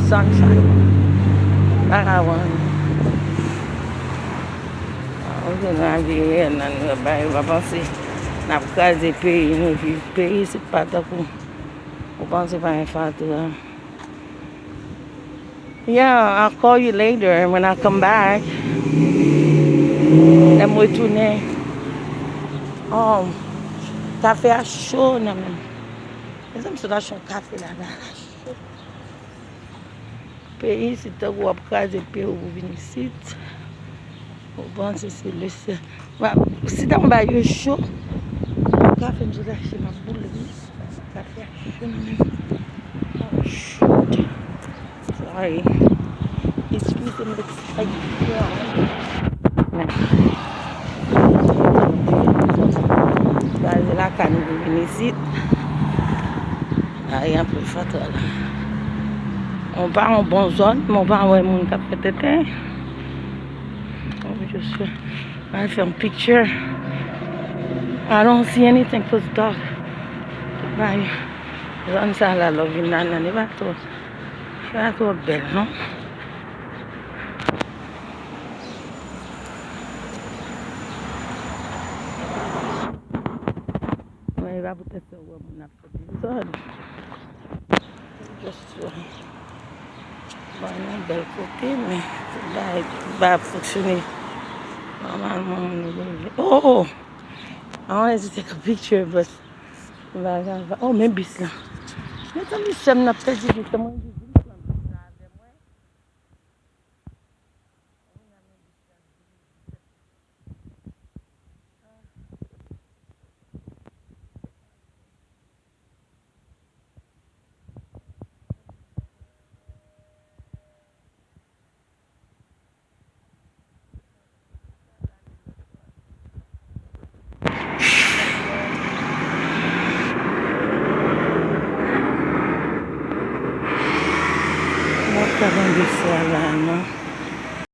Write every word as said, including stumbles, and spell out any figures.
Sunshine. Pa ka wè anyen. Ah, ou jwenn lavi reyèl la, nou bay, ou pa panse n ap kraze peyi nou viv. Peyi isit pa tankou ou panse pa gen fatra. Yeah, I'll call you later when I come back. Lè m retounen. Oh, kafe a cho nan men m. Mezanmi, sot achte yon kafe la, la cho. Peyi isit, tankou w ap kraze pye w pou vin isit. Ou panse se le sèl. Wa, si ta mwen ba yo cho, kafe m sot achte m ap boule wi. Kafe a cho nan men m. Oh, shoot. Sorry. Excuse the mix. Gade lakay nou pou vin isit. Ay, anpil fatra la. Ou pa yon bon zòn, men ou pa wè moun k ap fè tenten. Oh, je suis. Al fè yon picture. I don't see anything 'cause dark. Bay. Zòn sa la, love vin nan, nan, li pa twò, li pa twò bèl, non? Mwen, e pa poutèt sa w wè moun ap fè dezòd. Just, uh, ban yon bèl kote, men tout bagay, tout bagay ap fonksyone nòmalman, moun yo leve. Oh! I wanted to take a picture, but m pa ka fè. Oh, men bis la. Mezanmi, sè m nan pèdi bis la. Mwen di, vin pran bis la avè mwen. Mwen pa nan bis la la, non.